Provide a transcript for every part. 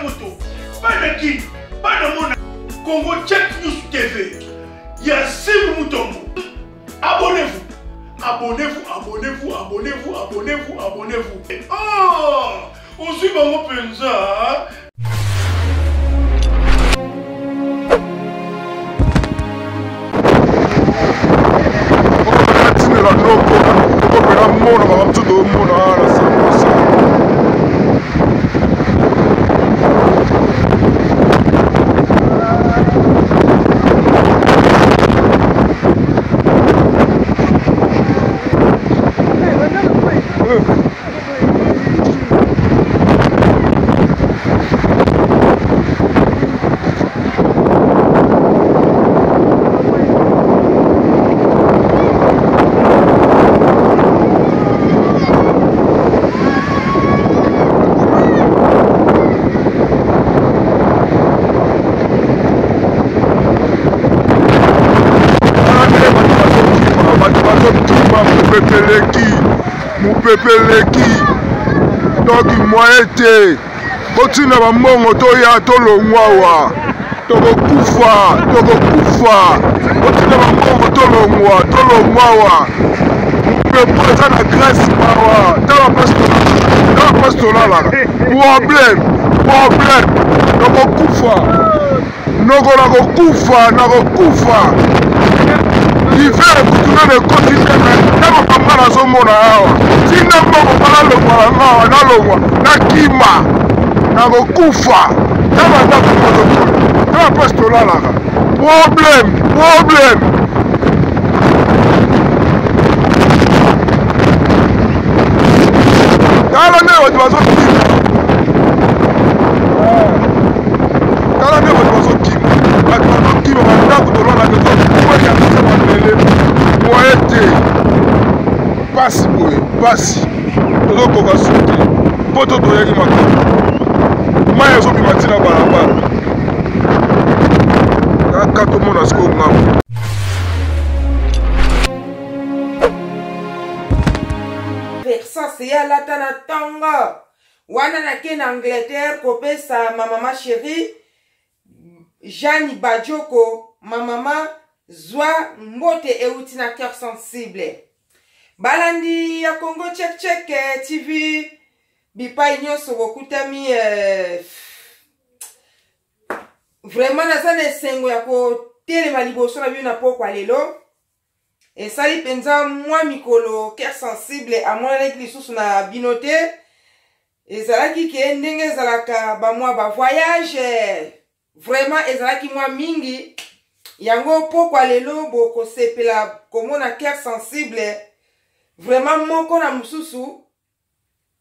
poto, bana Kin, bana mona Congo Check News TV ya Simbu Mutombo. Abonnez-vous, abonnez-vous, abonnez-vous, abonnez-vous, abonnez-vous, abonnez-vous. Oh, ozwi bango mpenza. Tindela noko okopela mona makambo mosusu toomona awa na sambosa. Bato bazokima, mopepe eleki, mopepe eleki, donc moyen te. Botinda bambongo toya tolongwa awa, tokokufa, tokokufa. Botinda bambongo tolongwa, tolongwa awa. Mopepe eza na Grèce, mawa. Tala place tala place tolalaka, problème, problème, tokokufa noko, nakokufa, nakokufa. Hiver kutu nano ekoti te, me ntango pamba nazomona awa, tinda mbongo mpa nalongwa na nga awa, nalongwa, nakima, nakokufa. Tala ndako moto, tala place tolalaka, problème, problème. Tala nde bato bazokima, tala nde bato bazokima, bato bazokima bandako tolalaka ezokwea biso mabele, moye te. Pasi boye, pasi, tozokoka su te. Poto toyaki makambo, mai ezobima ntina balabala, kaka tomona sikoyo ngambo. Versace ye alata na ntongo wana. Nake na Angleterre kopesa ma mama chérie Jeanne Bajoko. Ma mama, zwa mbote euti na Cœur Sensible. Balandi ya Congo Check Check TV bipai nyonso bokutami, vraiment naza na esengo ya kotelema liboso na bino na pokwa lelo. Esali mpenza mwa mikolo Cœur Sensible amonanaki lisusu na bino te. Ezalaki ke ndenge ezalaka, bamwa bavoyage vraiment ezalaki mwa mingi. Yango pokwa lelo bokosepela komona Cœur Sensible vraiment moko na mosusu.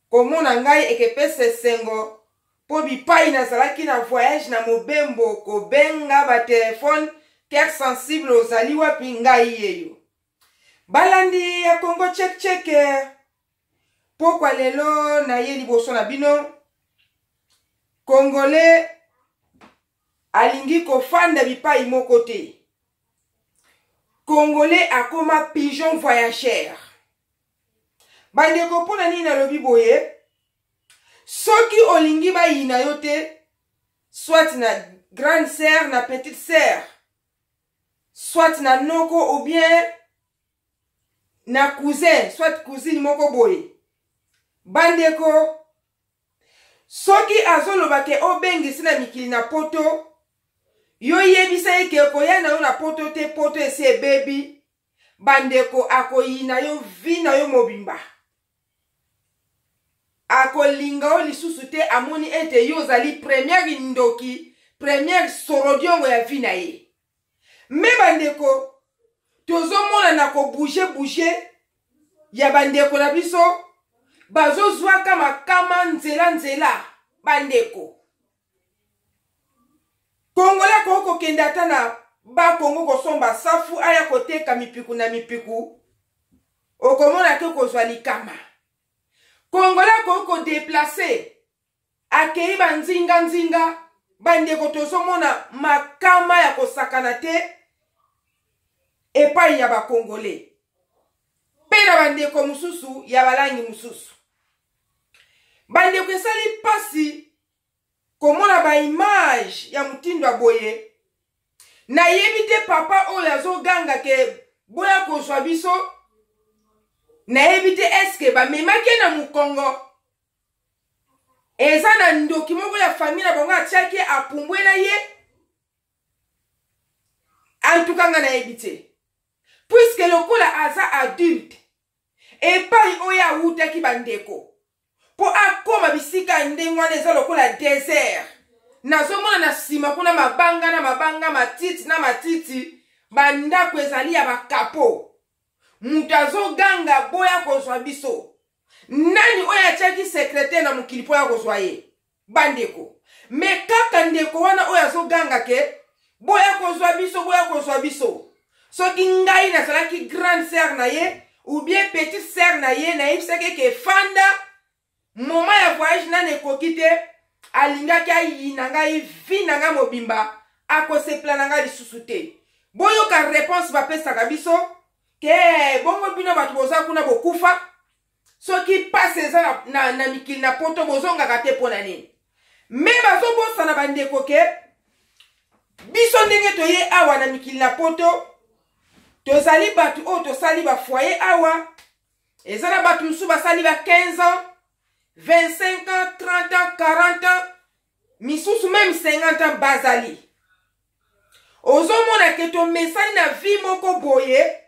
Komona ngai ekepesa esengo, mpo bipai nazalaki na voyage na mobembo, kobenga batelefone: "Cœur Sensible, ozali wapi?" Ngai yeyo. Balandi ya Congo Check Check, pokwa lelo naye liboso na bino. Congolais alingi kofanda bipai moko te. Congolais akoma pigeon voyageur. Bandeko, mpo na nini nalobi boye? Soki olingi bayina yo te, soit na grande sœur, na petite sœur, soit na noko ou bien na cousin, soit cousine moko boye, bandeko, soki azoloba ke obengisi na mikili na poto, yo yebisa ye ke koya na yo na poto te, poto esi ebebi. Bandeko, akoyina yo vi na yo mobimba, akolinga yo lisusu te. Amoni ete yo ozali première ndoki, première sorodiongo ya vi na ye. Me bandeko, tozomona na kobouge bouge ya bandeko na biso, bazozwaka makama nzela nzela. Bandeko, Kongola akoki kokende ata na Bakongo kosomba safu, aya koteka mipiku na mipiku, okomona ke kozwa likama. Kongola akoki kodeplace, akei banzinga nzinga. Bandeko, tozomona makama ya kosakana te epai ya Bakongole mpe na bandeko mosusu ya balangi mosusu. Bandeko, esali mpasi komona. baimage ya motindo ya boye, nayebi te papa oyo azoganga ke boya kozwa biso, nayebi te eske bamemaki ye na mokongo. Eza na ndoki moko ya famille na bango atiaki ye apumbwe na ye. Antuka nga nayebi te, puiske lokola aza adulte, epai oyo awutaki bandeko mpo akoma bisika ya ndenge wana eza lokola desert. Nazomona na nsima kuna mabanga na mabanga, matiti na matiti, bandako ezali ya bakapo. Moto azoganga boya kozwa biso, nani oyo atiaki secretaire na mokili mpo ya kozwa ye bandeko? Me kaka ndeko wana oyo azoganga ke boya kozwa biso, boya kozwa biso, soki ngai nazalaki grande sœur na ye ou bien petite sœur na ye, nayebisaki ke fanda, moment ya voyage nani ekoki te, alingaki ayina ngai vi na ngai mobimba, akosepela na ngai lisusu te. Boyoka réponse bapesaka biso ke bongo bino bato boza kuna bokufa, soki pasi eza na, na, na mikili na poto bozongaka te mpo na nini? Me bazobosana bandeko ke biso ndenge toye awa na mikili na poto, tozali bato oyo tosali bafoye awa. Eza na bato mosusu basali ba 15 ans, 25 ans, 30 ans, 40 ans, misusu meme 50 ans bazali. Ozomona ke tomesani na vie moko boye.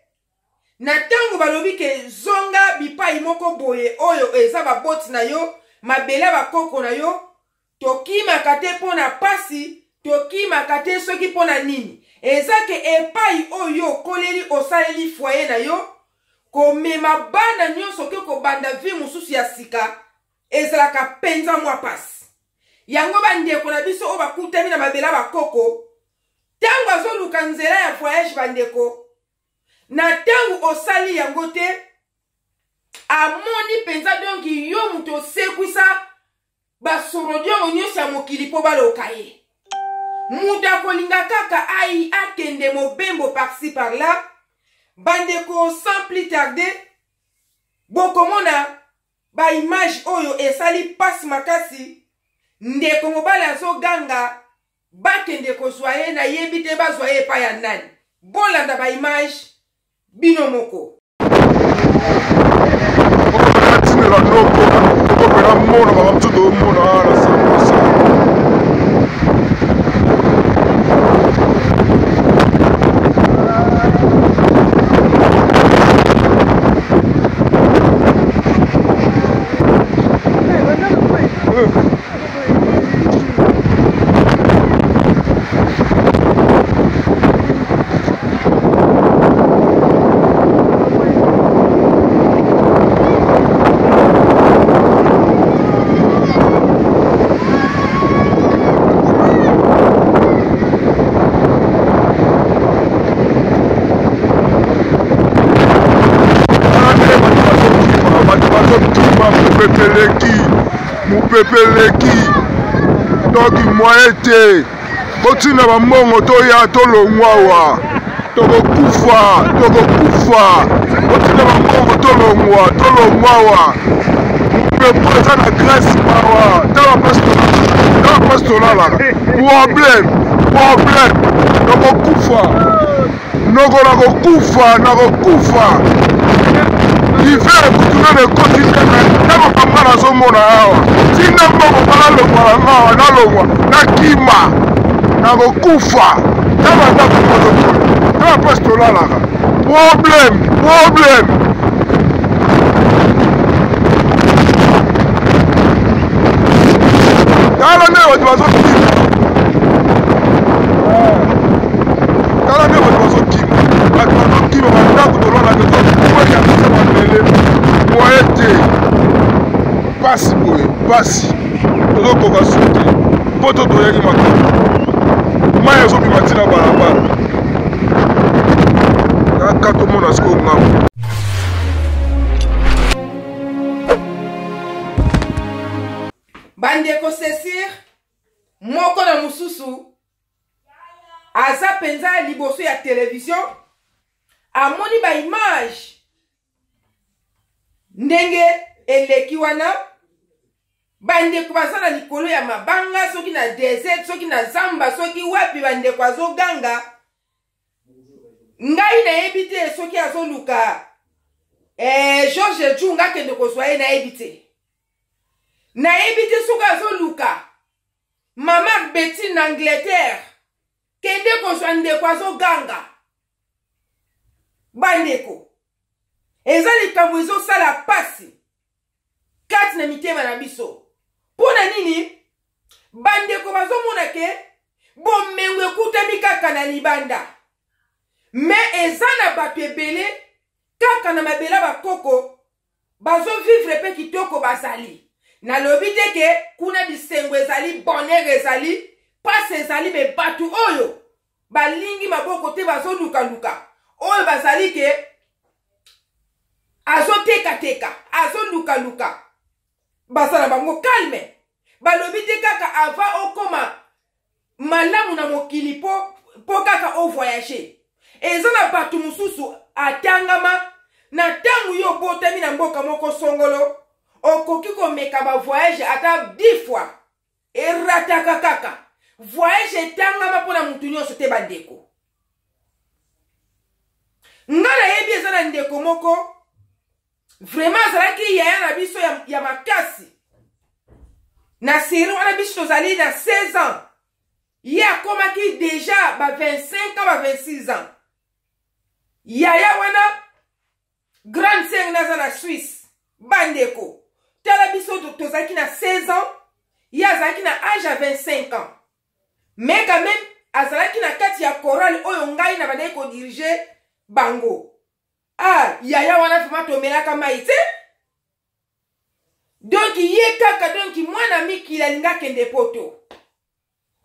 Na ntango balobi ke zonga bipai moko boye oyo eza baboti na yo, mabele ya bakoko na yo, tokimaka te mpo na pasi, tokimaka te soki mpo na nini. Eza ke epai oyo okoleli, osaleli foyer na yo, komema bana nyonso ke kobanda vie mosusu ya sika ezalaka mpenza mwa pasi. Yango bandeko na biso oyo bakutami na mabele ya bakoko, ntango azoluka nzela ya voyage, bandeko, na ntango osali yango te, amoni mpenza donki yo moto osekwisa basorodiongo nyonso ya mokili mpo baloka ye. Moto akolinga kaka ai akende mobembo par-ci par-là. Bandeko, sans plus tarder, bokomona baimage oyo esali mpasi makasi. Ndeko mobali azoganga bakende kozwa ye, nayebi te bazwa ye epai ya nani. Bolanda baimage bino moko. Natindela noko okopela mona makambo mosusu toomona awa na sambosa. Bato bazokima, mopepe eleki, mopepe eleki, donc moyen te. Botinda bambongo toya tolongwa awa, tokokufa, tokokufa. Botinda bambongo tolongwa, tolongwa awa. Mopepe eza na Grèce, mawa. Tala place tolalaka, tala place tolalaka, problème, problème, tokokufa noko, nakokufa, nakokufa. Hiver kutu nano ekoti te, me na makambo nga nazomona awa, tinda mbongo mpo nalongwa na nga awa, nalongwa, nakima, nakokufa. Tala ndako moko, tala place tolalaka, problème, problème. Tala nde bato bazokima, tala nde bato bazokima, bato bazokima bandako tolalaka ezokwea biso mabele, moye te. Pasi boye, pasi, tozokoka su te. Mpo to toyaki makambo, mai ezobima ntina balabala, kaka tomona sikoyo ngambo. Bandeko, sesir moko na mosusu aza mpenza liboso ya televizio, amoni baimage ndenge eleki wana. Bandeko baza na likolo ya mabanga, soki na desert, soki na zamba, soki wapi, bandeko azoganga. Ngai nayebi te soki azoluka eh, George Djunga akende kozwa ye, nayebi te. Nayebi te soki azoluka Mama Betty na Angleterre, kende kozwa ndeko azoganga. Bandeko, eza likambo ezosala pasi kati na mitema na biso. Mpo na nini bandeko bazomona ke bomengo ekutami kaka na libanda, me eza na bato ebele kaka na mabela bakoko bazovivre mpe kitoko bazali. Nalobi te ke kuna bisengo ezali, bonheur ezali, pasi ezali, me bato oyo balingi maboko te, bazolukaluka oyo bazali ke azotekateka, azolukaluka, baza na bango calme. Balobi te kaka ava okoma malamu na mokili po kaka ovoyage. Eza na bato mosusu atangama na ntango yo obotami na mboka moko songolo, okoki komeka ba voyage ata 10 fois, erataka kaka. Voyage etangama mpona motu nyonso te. Bandeko, nga nayebi eza na ndeko moko vraiment azalaki yaya na biso ya makasi na siri wana. Biso tozali na 16 ans, ye akomaki deja ba 25 ans, ba 26 ans. Yaya wana, grande sœur, naza na Suisse. Bandeko, tala, biso tozalaki na 16 ans, ye azalaki na age ya 25 ans, mais quand même azalaki na kati ya chorale oyo ngai na bandaki kodiriger bango. Ah, yaya wana vraiment tomelaka mai te. Donc ye kaka, donc mwana mikili alingi akende poto,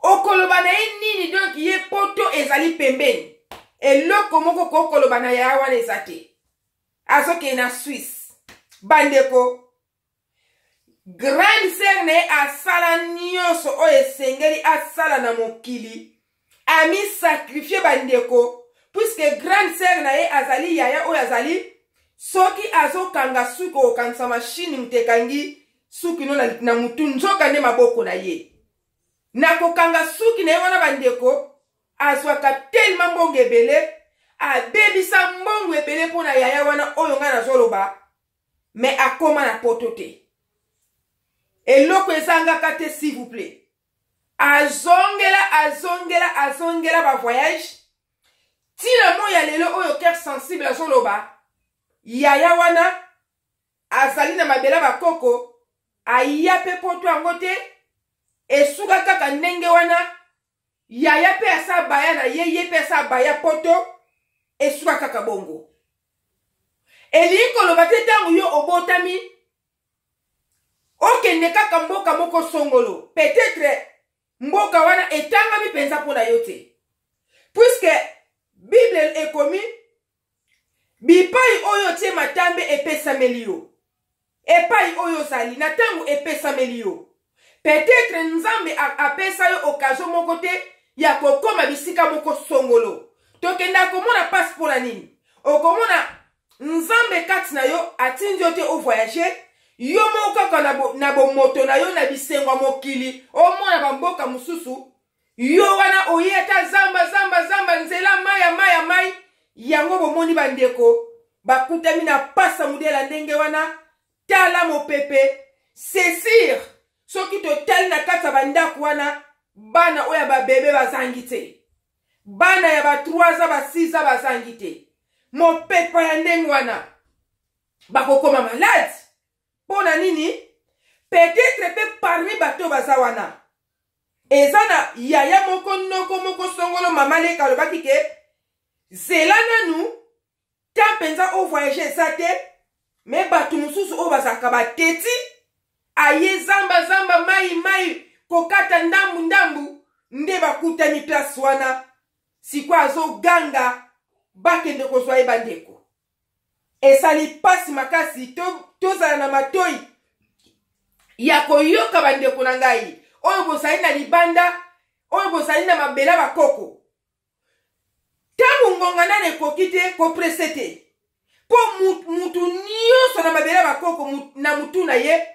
okoloba na ye nini? Donc ye poto ezali pembeni, eloko moko kokoloba na yaya wana eza te. Azokende na Suisse. Bandeko, grande sœur na ye asala nyonso oyo esengeli asala na mokili, amisacrifier. Bandeko, puisque grande sœur na ye azali yaya oyo azali soki azokanga suki, okokangisa mashini, moto ekangi suki no na mutu, nzoka nde maboko na ye na kokanga suki na ye wana. Bandeko, azwaka telema mbongo ebele, abebisa mbongo ebele mpo na yaya wana oyo ngai nazoloba, me akóma na poto te. Eloko ezangaka te, s'il vous plaît. Azongela, azongela, azongela bavoyage ntina moi ya lelo oyo cœur sensible azoloba. Yaya wana azali na mabela bakoko, aya mpe poto yango te, esuka kaka ndenge wana. Yaya mpe asa baya na ye, ye mpe asa baya poto, esuka kaka bongo. Elingi koloba te ntango yo obotami okende kaka mboka moko songolo, peut-être mboka wana etangami mpenza mpo na yo te, puisque Bible ekomi bipai oyo otie matambe epesameli yo, epai oyo ozali na ntango epesameli yo. Peut-être Nzambe apesa yo occasion moko te ya kokóma bisika moko songolo. Tokendaka komona mpasi mpo na nini? Okomona Nzambe kati na yo atindi yo te ovoyage, yo moko kaka na bomoto na yo, na bisengo ya mokili, omona bamboka mosusu. Yo wana oye ata zamba, zamba, zamba, nzela mai ya mai ya mai yango. Bomoni bandeko bakutami na pasa modela ndenge wana. Tala mopepe, c'est sûr, soki totali na kati ya bandako wana, bana oyo ya babebe bazangi te, bana ya ba 3 ans, ba 6 ans bazangi te. Mopepe ya ndenge wana, bakokoma malade mpo na nini? Peut-être mpe parmi bato baza wana eza na yaya moko, noko moko songolo, mama leka alobaki ke zela nanu ta mpenza ovoyage eza te. Me bato mosusu oyo bazalaka bateti aye zamba zamba, mai mai, kokata ndambu ndambu, nde bakutani place wana. Sikoyo azoganga bakende kozwa ye. Bandeko, esali mpasi makasi. Tozala na matoi ya koyoka. Bandeko na ngai oyo bozali na libanda, oyo bozali na mabela bakoko, ntango ngonga nani ekoki te, kopresser te, mpo mutu nyonso na mabele bakoko na mutu na ye.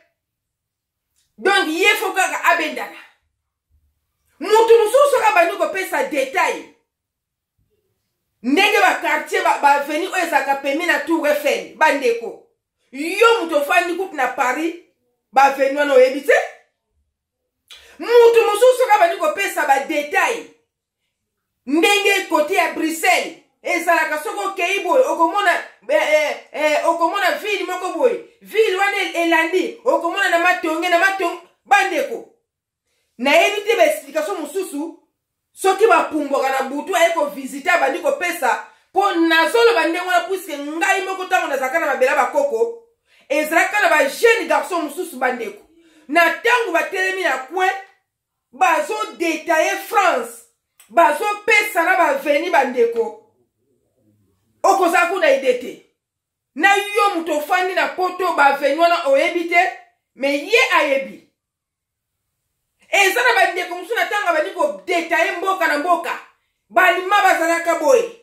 Donc ye fo kaka abendana. Mutu mosusu soki abandi kopesa detail ndenge ba quartier ba, ba avenue oyo ezalaka pembe na tour Eiffel, bandeko, yo moto ofandi kutu na Paris, ba avenue wana oyebi te. Mutu mosusu soki abandi kopesa ba detail ndenge kote ya Bruxelles ezalaka, soki okei boye okomona okomona ville moko boye, ville wana elandi okomona na matonge na matonge. Bandeko, nayebi te baexplication mosusu soki bapumbwaka na butu aye kovisite, abandi kopesa. Mpo nazoloba ndenge wana puisque ngai moko ntango nazalaka na mabela bakoko, ezalaka na bajeune garçon mosusu, bandeko, na ntango batelemi na coin, bazodetaye France, bazopesa na baveni. Bandeko, okozala kuna ide te na yo moto ofandi na Poto, baveni wana oyebi te, me ye ayebi. Eza na bandeko mosusu na ntango abandi kodetaye mboka na mboka, balima bazalaka boye,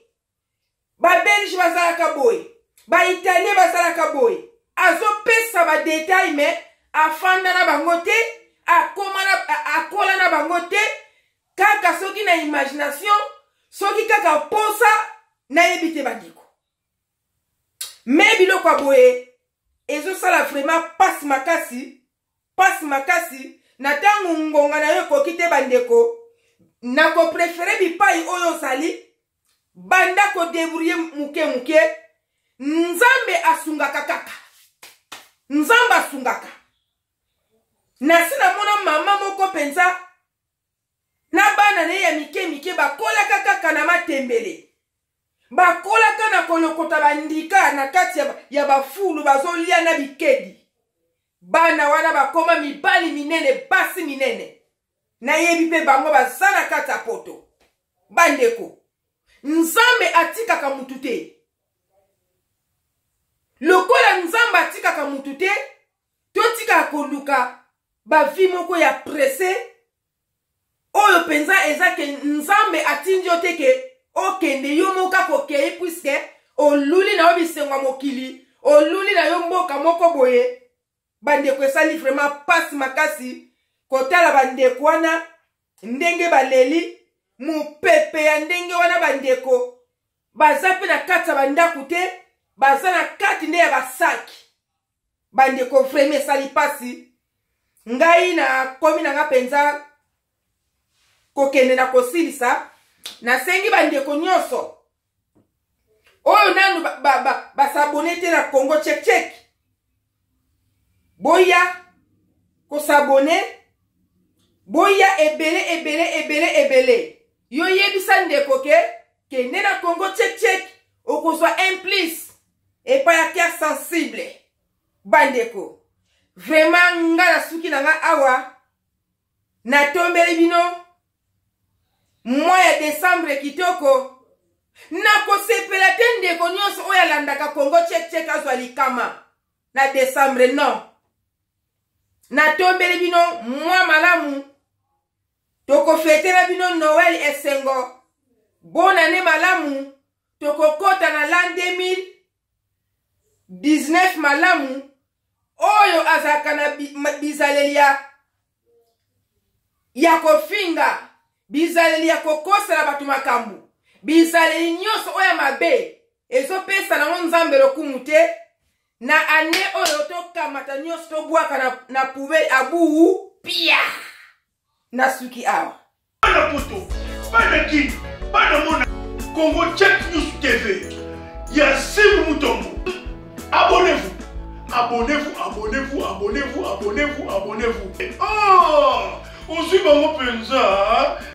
babelge bazalaka boye, baitalien bazalaka boye, azopesa badetail, me afanda na bango te, akoma na, akola na bango te, kaka soki na imagination, soki kaka posa, nayebi te. Bandeko, me biloko ya boye ezosala vraiment pasi makasi, pasi makasi. Na ntango ngonga na yo ekoki te, bandeko, nakoprefere bipai oyo ozali, banda kodebrouille moke moke. Nzambe asungaka kaka, Nzambe asungaka. Nasi namona mama moko mpenza na bana na ye ya mike mike, bakolaka kaka na matembele, bakolaka na kolokota bandika na kati ya bafulu, bazolia na bikedi. Bana wana bakoma mibali minene, basi minene, nayebi mpe bango baza na kati ya Poto. Bandeko, Nzambe atikaka mutu te. Lokola Nzambe atikaka mutu te, totikaka koluka bavi moko ya presse oyo mpenza eza ke Nzambe atindi yo te ke okende yo moko akokei, puiske oluli na yo bisengo ya mokili, oluli na yo mboka moko boye. Bandeko, esali vraiment pasi makasi kotala bandeko wana ndenge baleli mopepe ya ndenge wana. Bandeko baza mpe na kati ya bandako te, baza na kati nde ya basaki. Bandeko, vraiment esali pasi. Ngai nakomi na nga mpenza kokende na kosilisa. Nasengi bandeko nyonso oyo nanu basabone te na Congo Check Check, boya kosabone, boya ebele ebele ebele ebele. Yo yebisa ndeko ke kende na Congo Check Check, okozwa un plus epai ya cœur sensible. Bandeko, vraiment nga nasuki na nga awa. Natombeli bino mwa ya décembre kitoko. Nakosepela te ndeko nyonso oyo alandaka Congo Check Check azwa likama na décembre, non. Natombeli bino mwa malamu, tokofetela bino Noël esengo, bonane malamu, tokokɔta na l'an 2019 malamu. Oyo azalaka na bizaleli ya kofinga, bizaleli ya kokosela bato makambo, bizaleli nyonso oyo ya mabe ezopesa nango Nzambe lokumu te, na ane oyo tokamata nyonso tobwaka na poubelle abuu pia. Nasuki awa. Bana Poto, bana Kin, bana mona Congo Check News TV ya Simbu Mutombo. Abonnez-vous, abonnez-vous, abonnez-vous, abonnez-vous, abonnez-vous, abonnez-vous. Oh, ozwi bango mpenza.